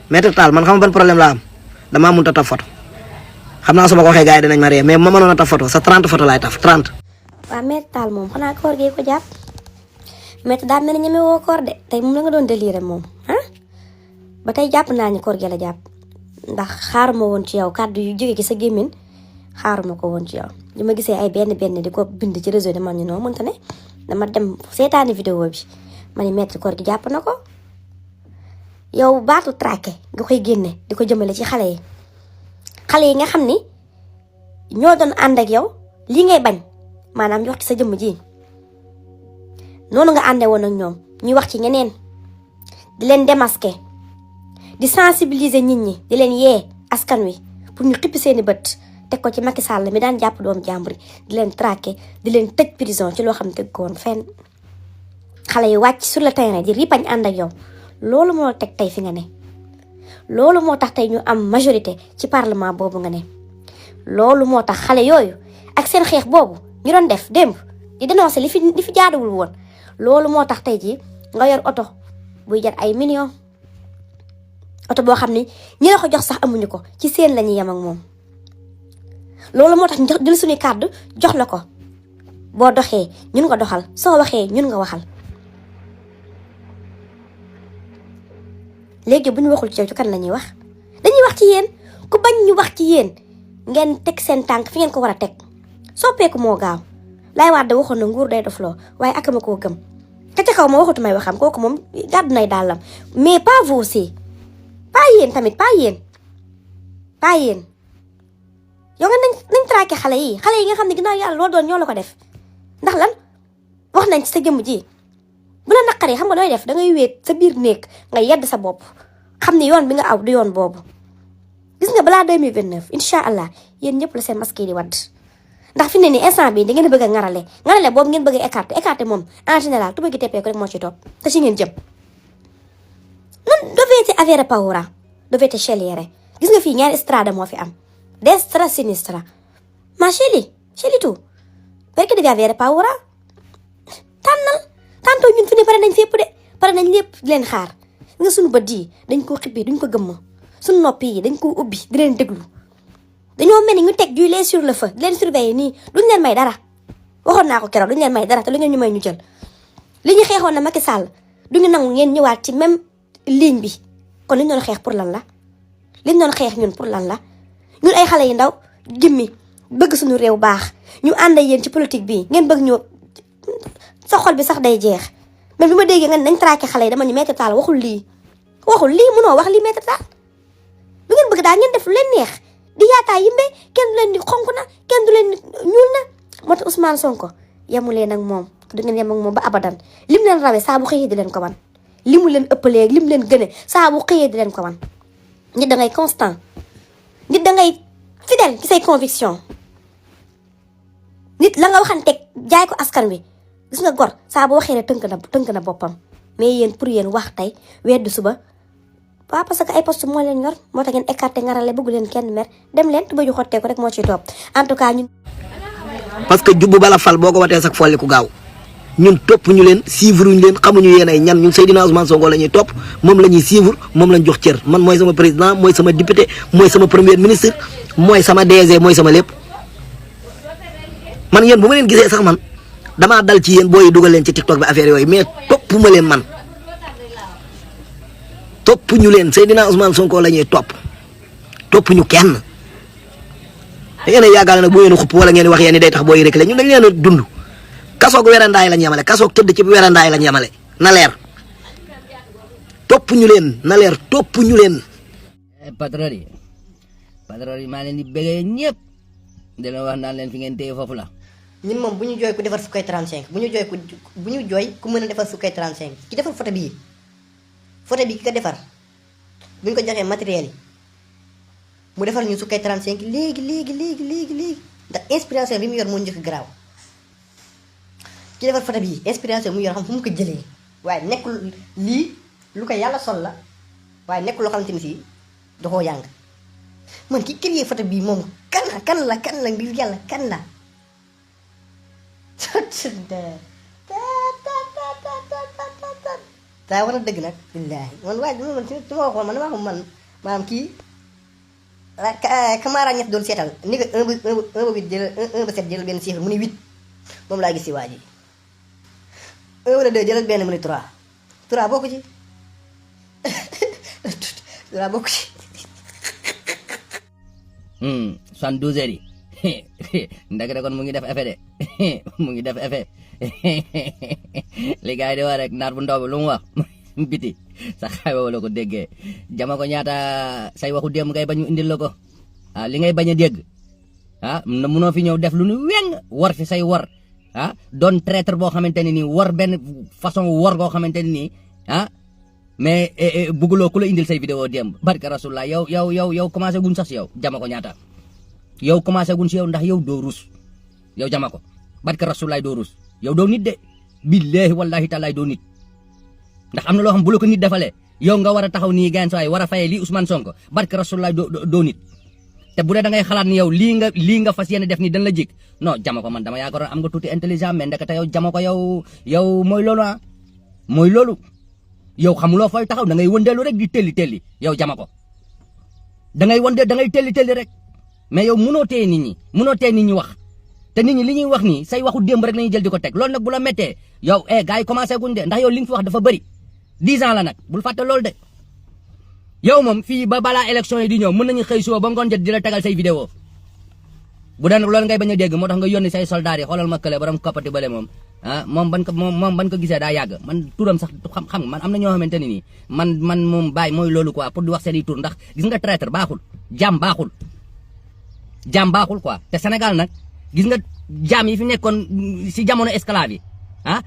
Maître Tall man xam nga ban problème la am damaa mënut a taf photo xam naa su ma ko waxee gars yi dinañ ma ree mais ma mënoon a taf photo sa 30 photo laay taf 30. waaw Maître Tall moom xanaa koor gee ko jàpp Maître daa mel ni ñeme woo koor de tey moom la nga doon délire moom ba tey jàpp naa ni koor gi la jàpp ndax xaaruma woon ci yow kàddu yu jóge ci sa gémmiñ xaaruma ko woon ci yow li ma gisee ay benn di ko bind ci réseau de man ñu noo mënta ne dama dem seetaani vidéo bi ma ni Maître koor gi jàpp na ko yow baatu traqué nga koy génne di ko jëmale ci xale yi nga xam ni ñoo doon ànd ak yow lii ngay bañ maanaam ñu wax ci sa jëmm ji noonu nga àndee woon ak ñoom ñuy wax ci ñeneen di leen démasquer di sensibiliser nit ñi di leen yee askan wi pour ñu xippi seeni bët teg ko ci Macky Sall mi daan jàpp doom jàmbur di leen traquer di leen tëj prison ci loo xam ne teg ko woon fenn xale yi wàcc sur le terrain di ripañ ànd ak yow loolu moo teg tey fi nga ne loolu moo tax tey ñu am majorité ci parlement boobu nga ne loolu moo tax xale yooyu ak seen xeex boobu ñu doon def démb di dénoncer li fi jaaduwul woon loolu moo tax tey jii nga yor oto buy jar ay millions oto boo xam ni ñi la ko jox sax amuñu ko ci seen la ñuy yem ak moom loolu moo tax ñu jël suñu kàddu jox la ko boo doxee ñun nga doxal soo waxee ñun nga waxal léegi bu ñu waxul ci yow ci kan la ñuy wax dañuy wax ci yéen ku bañ ñu wax ci yéen ngeen teg seen tànk fi ngeen ko war a teg soppeeku moo gaaw lay waat da waxoon na nguur day dofloo waaye ak ma koo gëm ka ca kaw ma waxatu may waxam kooku moom gàddu nay dàllam mais pas vous aussi pas yéen tamit pas yéen yow nga nañ traqué xale yi nga xam ne ginnaaw yàlla loo doon ñoo la ko def ndax lan wax nañ ci sa jëmm ji bu la naqaree xam nga nooy def da ngay wéet sa biir néeg nga yedd sa bopp xam ne yoon bi nga aw du yoon boobu gis nga balaa 2029 incha allah yéen ñëpp la seen masque yi di wadd ndax fi ne nii instant bii da ngeen bëgg a ngarale boobu ngeen bëgg a écarté moom en général tuba gi teppee ko rek moo ci topp te ci ngeen jëm non dovete avere paura dovete scegliere gis nga fii ñaari strada moo fi am destra sinistra ma scegli tu perché devi avere paura tànnal tantôt ñun fi ne pare nañ fépp de pare nañ lépp di leen xaar nga suñu bët yi dañ koo xippee duñ ko gëmm suñu noppi yi dañ koo ubbi di leen déglu dañoo mel ni ñu teg du lait sur le feu di leen surveiller nii duñ leen may dara waxoon naa ko keroog duñ leen may dara te lu ngeen ñu may ñu jël li ñu xeexoon na Macky Sall duñu nangu ngeen ñëwaat ci même ligne bi kon liñ doon xeex pour lan la liñ doon xeex ñun pour lan la ñun ay xale yu ndaw jëmmi bëgg suñu réew baax ñu ànd ak yéen ci politique bii ngeen bëgg ñu sa xol bi sax day jeex mais bi ma déggee nga nañ traqué xale yi dama ni Maître Tall waxul lii mënoo wax lii Maître Tall lu ngeen bëgg daal ngeen def lu leen neex di yaataa yimbe kenn du leen di xonk na kenn du leen ñuul na moo tax Ousmane Sonko yemu leen ak moom du ngeen yem ak moom ba abadan lim leen rawee saa bu xëyee di leen ko wan li mu leen ëppalee lim leen gëne saa bu xëyee di leen ko wan nit da ngay constant nit da ngay fidèle ci say conviction nit la nga waxanteeg jaay ko askan wi gis nga gor saa bu waxee ne tënk na boppam mais yéen pour yéen wax tey weddu suba waaw parce que ay poste moo leen ñor moo tax ngeen écarté ngarale bëggu leen kenn mer dem leen tuba ju xottee ko rek moo ciy topp en tout cas ñun. parce que jubbu bala fal boo ko watee sax folli ku gaaw ñun topp ñu leen suivre ñu leen xamuñu yéen ay ñan ñun Seydina Ousmane Sonko la ñuy topp moom la ñuy suivre moom lañ jox cër man mooy sama président mooy sama député mooy sama premier ministre mooy sama DG mooy sama lépp man yéen bu ma leen gisee sax man damaa dal ci yéen booy dugal leen ci TikTok bi affaire yooyu mais topp ma leen man topp ñu leen Seydina Ousmane Sonko la ñuy topp ñu kenn da ngeen a yaakaar nag bu ngeen xupp wala ngeen wax yéen day tax booy rek la ñun dañ leen a dund kasoog werandaay lañ yemale kasoog tëdd ci werandaay lañ yemale na leer topp ñu leen na leer topp ñu leen. patron yi maa leen di bëggee ñëpp di leen wax naan leen fi ngeen téye foofu la. ñun moom bu ñu jooy ku defar sukkay 35 bu ñu jooy ku mën a defar sukkay 35 ki defar photo bii ki ko defar bu ñu ko joxee matériel yi mu defar ñu sukkay 35 léegi ndax inspiration bi mu yor moo njëkk garaaw ki defar photo bii inspiration mu yor xam fu mu ko jëlee waaye nekkul lii lu ko yàlla sol la waaye nekkul loo xamante ni si da koo yàng man ki créé photo bii moom kan la ngir yàlla kan la saa war a dëgg nag billaahi man waaj man su ma waxoon man damaa xam man maanaam kii Camara ñett doon seetal ni nga 1 ba 8 jëlal 1 ba 7 jëlal benn chiffre mu ni 8 moom laa gis si waa ji 1 wala 2 jëlal benn mu ni 3 3 bokku ci 3 bokku ci 72 heures yi ndekete kon mu ngi def effet de mu ngi def effet li gars yi di wax rek naar bu ndaw bi lu mu wax biti sax xay wala ko déggee jama ko ñaata say waxu démb ngay bañ mu indil la ko li ngay bañ a dégg munoo fi ñëw def lu nu weng war fi say war doon traître boo xamante ne nii war benn façon war goo xamante ne nii mais bugguloo ku la indil say vidéo démb barka rasulullah yow commencé gun sax si yow jama ko ñaata yow commencé gun si yow ndax yow doo rus yow jama ko barka rasulullah doo rus yow doo nit de billahi wallahi taalaay doo nit ndax am na loo xam bu la ko nit defalee yow nga war a taxaw nii gaan saay war a fayee lii Ousmane Sonko barka rasulullah doo nit te bu dee da ngay xalaat ni yow lii nga fas yéene def ni dañ la jik non jama ko man dama yaakaaroon am nga tuuti intelligent mais ndekete yow jama ko yow mooy loolu mooy loolu yow xamuloo fooy taxaw da ngay wëndeelu rek di telli yow jama ko da ngay telli rek mais yow munoo téye nit ñi wax te nit ñi li ñuy wax nii say waxu démb rek la ñuy jël di ko teg loolu nag bu la méttee yow gars yi commencé guñ de ndax yow li nga fi wax dafa bëri 10 ans la nag bul fàtte loolu de yow moom fii ba balaa élection yi di ñëw mën nañu xëy suba ba ngoon jot di la tegal say vidéo bu dee loolu ngay bañ a dégg moo tax nga yónni say soldats yi xoolal ma kële borom koppati bale moom moom ban ko gisee daa yàgg man turam sax xam man am na ñoo xamante ne nii man moom bàyyi mooy loolu quoi pour di wax seen i tur ndax gis nga traître baaxul jaam baaxul quoi te Sénégal nag gis nga jaam yi fi nekkoon si jamono esclave yi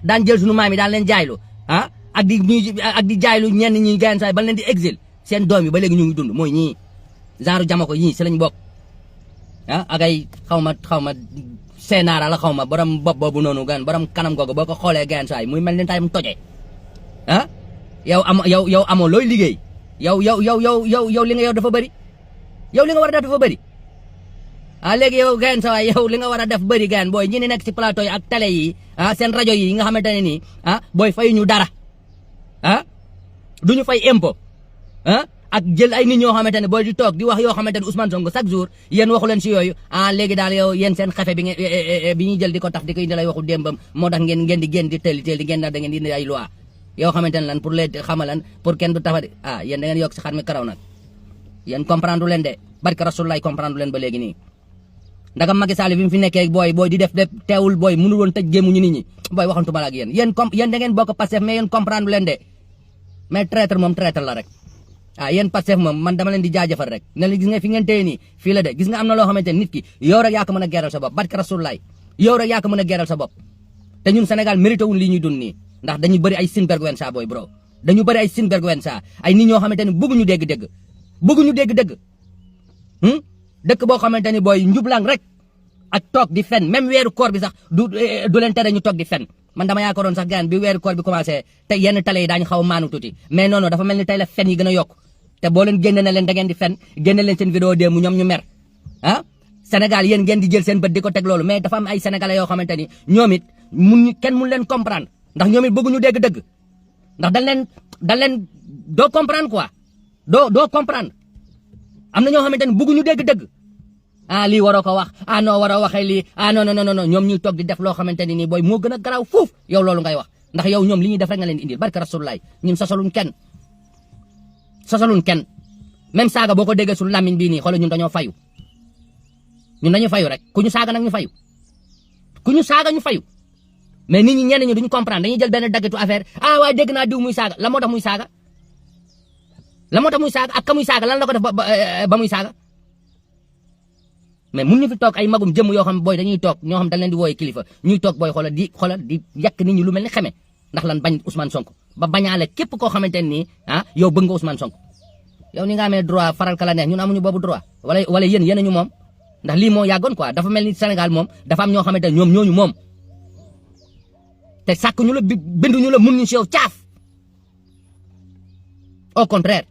daan jël sunu maam yi daan leen jaaylu ak di jaaylu ñenn ñi gaañ saay ba leen di exil seen doom yi ba léegi ñu ngi dund mooy ñii genre jama ko ñii si lañ bokk ak ay xaw ma seenaara la xaw ma borom bopp boobu noonu gan borom kanam googu boo ko xoolee gaañ saay muy mel ni tay mu tojee yow amoo looy liggéey yow li nga yor dafa bëri yow li nga war a def dafa bëri léegi yow gaan sa waay yow li nga war a def bëri gaan booy ñi ni nekk ci plateau yi ak télé yi seen rajo yi nga xamante ne nii booy fay ñu dara duñu fay impôt ak jël ay nit ñoo xamante ne booy di toog di wax yoo xamante ne Ousmane Sonko chaque jour yéen waxu leen si yooyu léegi daal yow yéen seen xefe bi ñuy jël di ko tax di ko indi lay waxu démbam moo tax ngeen di génn di teel di ngeen da ngeen di indi ay loi yoo xamante ne lan pour les xamalan pour kenn du tafa yéen da ngeen yokk si xar mi karaw nag yéen comprendre leen de barka rasulullah comprendre leen ba léegi nii ndaga Macky Sall bi mu fi nekkee booy di def teewul booy mënul woon tëj gémmu ñu nit ñi booy waxantuma la ak yéen yéen da ngeen bokk Pastef mais yéen comprendre leen de mais traître moom traître la rek yéen Pastef moom man dama leen di jaajëfal rek ne la gis nga fi ngeen téye nii fii la de gis nga am na loo xamante nit ki yow rek yaa ko mën a geral sa bopp barka rasulullah yow rek yaa ko mën a geral sa bopp te ñun Sénégal mérité wuñ lii ñuy dund nii ndax dañu bëri ay sinvergüenza booy bro dañu bëri ay sinvergüenza ay nit ñoo xamante ne bëgguñu dégg-dégg dëkk boo xamante ni booy njublang rek ak toog di fen même weeru koor bi sax du leen tere ñu toog di fen man dama yaakaaroon sax gaan bi weeru koor bi commencé te yenn télé yi daañu xaw a maanu tuuti mais non dafa mel ni tey la fen yi gën a yokk te boo leen génne na leen da ngeen di fen génne leen seen vidéo démb ñoom ñu mer Sénégal yéen ngeen di jël seen bët di ko teg loolu mais dafa am ay sénégalais yoo xamante ni ñoom it kenn mun leen comprendre ndax ñoom it bëgguñu dégg dëgg ndax dañ leen doo comprendre quoi doo comprendre am na ñoo xamante ni bëgguñu dégg dëgg lii waroo ko wax non waroo waxee lii non ñoom ñuy toog di def loo xamante ni nii booy moo gën a garaaw fuuf yow loolu ngay wax ndax yow ñoom li ñuy def rek nga leen di indil barka rasulullah ñun sosaluñ kenn même saaga boo ko déggee suñu làmmiñ bii nii xoolal ñun dañoo fayu rek ku ñu saaga nag ñu fayu mais nit ñi ñenn ñi duñu comprendre dañuy jël benn daggitu affaire waaye dégg naa diw muy saaga la moo tax muy saaga ak ka muy saaga lan la ko def ba muy saaga mais mun ñu fi toog ay magum jëmm yoo xam booy dañuy toog ñoo xam dañ leen di wooye kilifa ñuy toog booy xoolal di yàq nit ñi lu mel ni xeme ndax lan bañ Ousmane Sonko ba bañaale képp koo xamante ne nii yow bëgg nga Ousmane Sonko yow ni nga amee droit faral ka la neex ñun amuñu boobu droit wala yéen ñu moom ndax lii moo yàggoon quoi dafa mel ni Sénégal moom dafa am ñoo xamante ne ñoom ñooñu moom te sàkk ñu la binduñu la mun ñu si yow caaf au contraire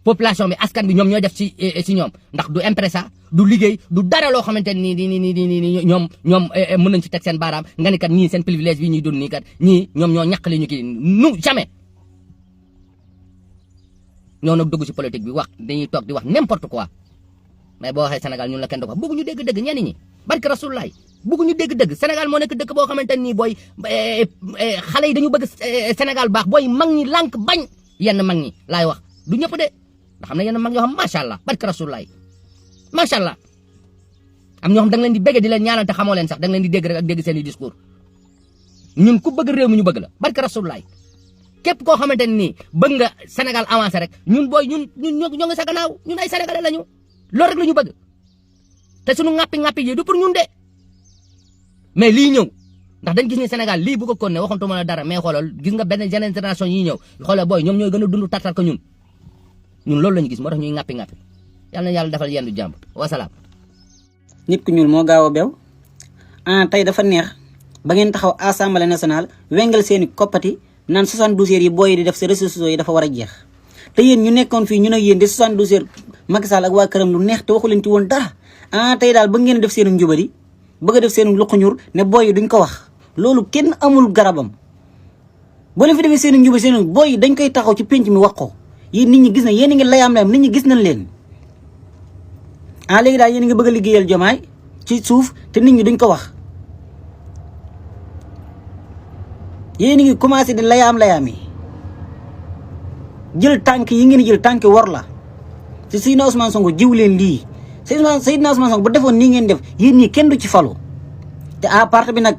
population bi askan bi ñoom ñooy def ci ñoom ndax du impresa du liggéey du dara loo xamante ni ñoom mën nañ ci teg seen baaraam nga ni kat ñii seen privilège bi ñuy dund nii kat ñii ñoom ñoo ñàq li ñu kii jamais ñoo nag dugg si politique bi wax dañuy toog di wax n'importe quoi mais boo waxee Sénégal ñun la kenn du ko wax bëgguñu dégg dëgg ñenn ñi barke Rasulullah bëgguñu dégg dëgg Sénégal moo nekk dëkk boo xamante nii booy xale yi dañu bëgg Sénégal baax booy mag ñi lànk bañ yenn mag ñi laay wax du ñëpp de ndax xam ne yenn mag yoo xam macha allah barke Rasulullah macha allah am ñoo xam da nga leen di bëgg di leen ñaanal te xamoo leen sax da nga leen di dégg rek ak dégg seen i discours ñun ku bëgg réew mi ñu bëgg la barke Rasulullah képp koo xamante ni bëgg nga Sénégal avancé rek ñun booy ñun ñoo ngi sa gannaaw ñun ay sénégalais lañu loolu rek la ñu bëgg te suñu ŋàppi yi du pour ñun de mais lii ñëw ndax dañ gis ni Sénégal lii bu ko kon ne waxantuma la dara mais xoolal gis nga benn génération yi ñëw xoolal booy ñoom ñooy gën a dund tartar ko ñun loolu la ñu gis moo tax ñuy ŋàppi yàlla na yàlla defal yendu jàmm wasalaam. nit ku ñuul moo gaaw a bew tey dafa neex ba ngeen taxaw assemblée nationale wengal seeni koppati naan 72 heures yi booy di def sa réseaux sociaux yi dafa war a jeex te yéen ñu nekkoon fii ñun ak yéen di 72 heures Macky Sall ak waa këram lu neex te waxu leen ci woon dara tey daal ba ngeen def seen njubari bëgg a def seen luquñur ne booy yi duñ ko wax loolu kenn amul garabam boo leen fi defee seen njubari seen booy yi dañ koy taxaw ci pénc mi wax ko yéen nit ñi gis na yéen a ngi layam nit ñi gis nañ leen léegi daal yéen a ngi bëgg a liggéeyal Diomaye ci suuf te nit ñi duñ ko wax yéen a ngi commencé di layaam yi jël tànk yi ngeen jël tànk war la te Seydina Ousmane Sonko jiw leen lii Seydina Ousmane Sonko bu defoon nii ngeen def yéen ñii kenn du ci falu te parti bi nag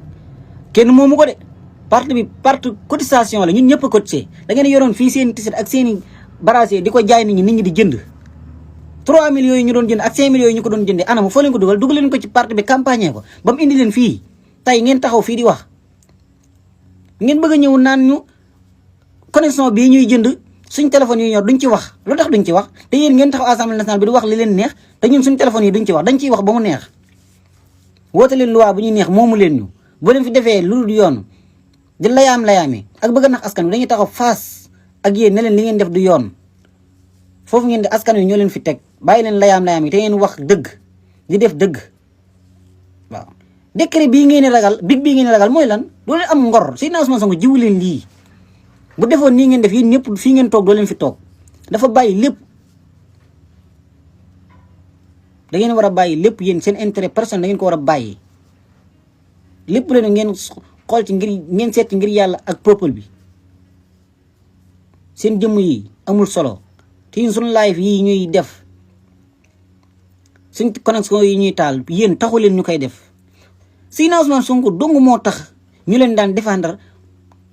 kenn moomu ko de parti bi parti cotisation la ñun ñëpp a cotisé da ngeen yoroon fii seen tiset ak seen i barasier di ko jaay nit ñi di jënd 3 millions yi ñu doon jënd ak 5 millions yi ñu ko doon jëndee anam foo leen ko dugal leen ko ci parti bi campagne ko ba mu indi leen fii tey ngeen taxaw fii di wax ngeen bëgg a ñëw naan ñu connexion bii ñuy jënd suñ téléphone yi ñor duñ ci wax lu tax duñ ci wax te yéen ngeen taxaw assemblée nationale bi di wax li leen neex te ñun suñ téléphone yi duñ ci wax dañ ciy wax ba mu neex woote leen loi bu ñuy neex moomu leen ñu boo leen fi defee lu dul yoon di layaami ak bëgg a nax askan wi dañuy taxaw face ak yéen ne leen li ngeen def du yoon foofu ngeen di askan wi ñoo leen fi teg bàyyi leen layaam yi te ngeen wax dëgg di def dëgg waaw décret bii ngeen ragal bii ngeen ragal mooy lan doo leen am ngor Seydina Ousmane Sonko jiwu leen lii bu defoon nii ngeen def yéen ñëpp fii ngeen toog doo leen fi toog dafa bàyyi lépp da ngeen war a bàyyi lépp yéen seen intérêt personnel da ngeen ko war a bàyyi lépp leen ngeen xool ci ngeen seet ci ngir yàlla ak peuple bi seen jëmm yi amul solo te yéen suñu live yi ñuy def suñ connexion yi ñuy taal yéen taxu leen ñu koy def Seydina Ousmane Sonko dong moo tax ñu leen daan défendre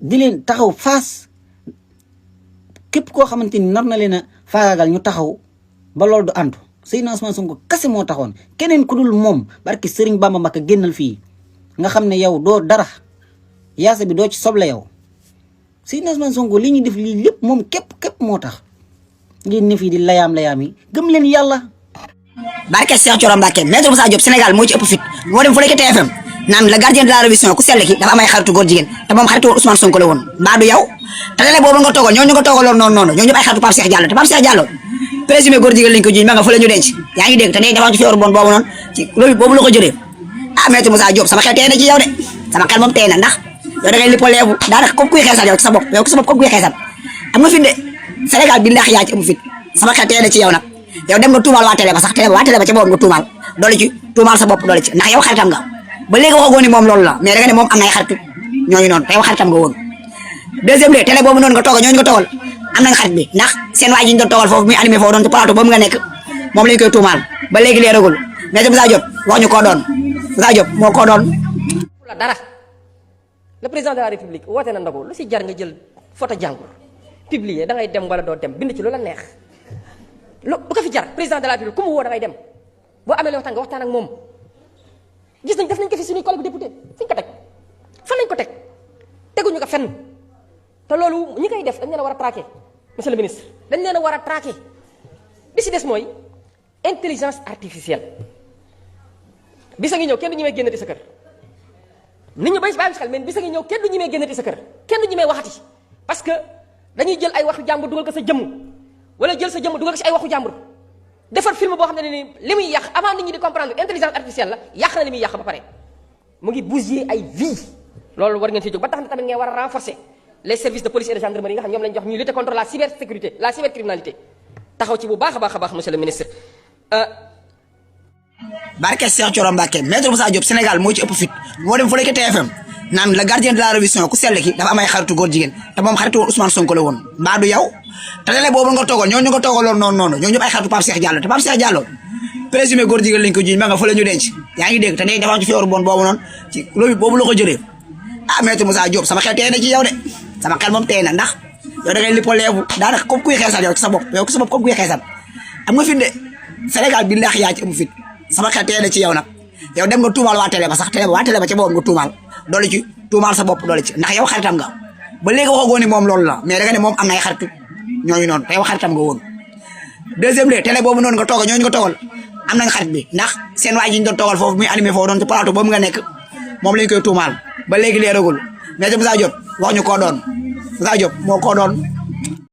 di leen taxaw face képp koo xamante ni nar na leen a faagaagal ñu taxaw ba loolu du antu Seydina Ousmane Sonko kase moo taxoon keneen ku dul moom barki Serigne Bamba Mbacké génnal fii nga xam ne yow doo dara yaasa bi doo ci soble yow Seydina Ousmane Sonko li ñuy def lii lépp moom képp moo tax ngeen ne fii di layaam yi gëm leen yàlla. barke Cheikh Thioro Mbacké Maître Moussa Diop Sénégal moo ci ëpp fit moo dem fële ca TFM naan le gardien de la révolution ku sell ki dafa am ay xaritu góor jigéen te moom xaritu Ousmane Sonko la woon mbaa du yow te léeg boobu nga toogal ñooñu nga toogaloon noonu ñooñu ñëpp ay xaritu Pape Cheikh Diallo te Pape Cheikh Diallo présumé góor jigéen lañ ko jiñ ma nga fa la ñu denc yaa ngi dégg te day dafa ci feebar bon boobu noonu ci loolu boobu la ko jëlee Maître Moussa Diop sama xel tey na ci yow de sama xel moom tey na ndax yow da ngay lipp leebu daanaka comme kuy xeesal yow ci sa bopp comme kuy xeesal am nga fit de Sénégal bi ndax yaa ci amu fit sama xel tey na ci yow nag yow dem nga tuumaal waa télé ba sax waa télé ba ca boobu nga tuumaal doole ci tuumaal sa bopp doole ci ndax yow xaritam nga ba léegi waxagoo ni moom loolu la mais da nga ne moom am na ay xaritu ñooñu noonu te yow xaritam nga woon deuxième de télé boobu noonu nga toogal ñooñu nga toogal am nañ xarit bi ndax seen waa ji ñu doon toogal foofu muy animé foofu doon ci plateau boobu nga nekk moom lañ koy tuumaal ba léegi leeragul mais Moussa Diop wax ñu koo doon Moussa Diop moo koo doon la dara le président de la république woote na ndogu lu si jar nga jël photo jàngur publier da ngay dem wala doo dem bind ci lu la neex lu ko fi jar président de la république ku mu woo da ngay dem boo amee loo waxtaan nga waxtaan ak moom gis nañ def nañ ko fi suñuy collègue député fi ñu ko teg fan lañ ko teg teguñu ko fenn te loolu ñi koy def dañ leen a war a traquer monsieur le ministre dañ leen a war a traquer bi si des mooy intelligence artificielle bisa ngi ñëw kenn du ñemee génnati sa kër nit ñi bay bàyyi xel mais bisa ngi ñëw kenn du ñemee génnati sa kër kenn du ñemee waxati parce que dañuy jël ay waxu jàmbur dugal ko sa jëmm wala jël sa jëmm dugal ko si ay waxu jàmbur defar film boo xam ne ni li muy yàq avant nit ñi di comprendre intelligence artificielle la yàq na li muy yàq ba pare mu ngi bousiller ay vie loolu war ngeen si jóg ba tax na tamit ngeen war a renforcer les services de police et de gendarmerie nga xam ñoom lañ jox ñuy lutter contre la cybersécurité la cybercriminalité taxaw ci bu baax a baax monsieur le ministre. barke Cheikh Thioro Mbacké Maître Moussa Diop Sénégal moo ci ëpp fit moo dem fële ca TFM naan le gardien de la révolution ku sell ki dafa am ay xaritu góor jigéen te moom xaritu woon Ousmane Sonko la woon mbaa du yow te télé boobu nga toogal ñooñu nga toogaloon noonu ñooñu ñëpp ay xaritu Pape Cheikh Diallo te Pape Cheikh Diallo présumé góor jigéen lañ ko jiiñ ma nga fële ñu denc yaa ngi dégg te day dafa am ci feebar bon boobu noonu ci loolu boobu la ko jëlee Maître Moussa Diop sama xel tey na ci yow de sama xel moom tey na ndax yow da ngay lippoo leebu daanaka comme kuy xeesal yow ci sa bopp comme kuy xeesal am nga fit de Sénégal bi laax yaa ci amu fit sama xel tey na ci yow nag yow dem nga tuumaal waa télé ba sax télé ba waa télé ba ca boobu nga tuumaal doole ci tuumaal sa bopp doole ci ndax yow xaritam nga ba léegi waxagoo ni moom loolu la mais da nga ne moom am na ay xaritu ñooñu noonu te yow xaritam nga woon deuxième le télé boobu noonu nga toogal ñooñu nga toogal am nañ xarit bi ndax seen waa ji ñu doon toogal foofu muy animé foofu doon ci plateau boobu nga nekk moom lañ koy tuumaal ba léegi leeragul Maître Moussa Diop wax ñu koo doon Moussa Diop moo koo doon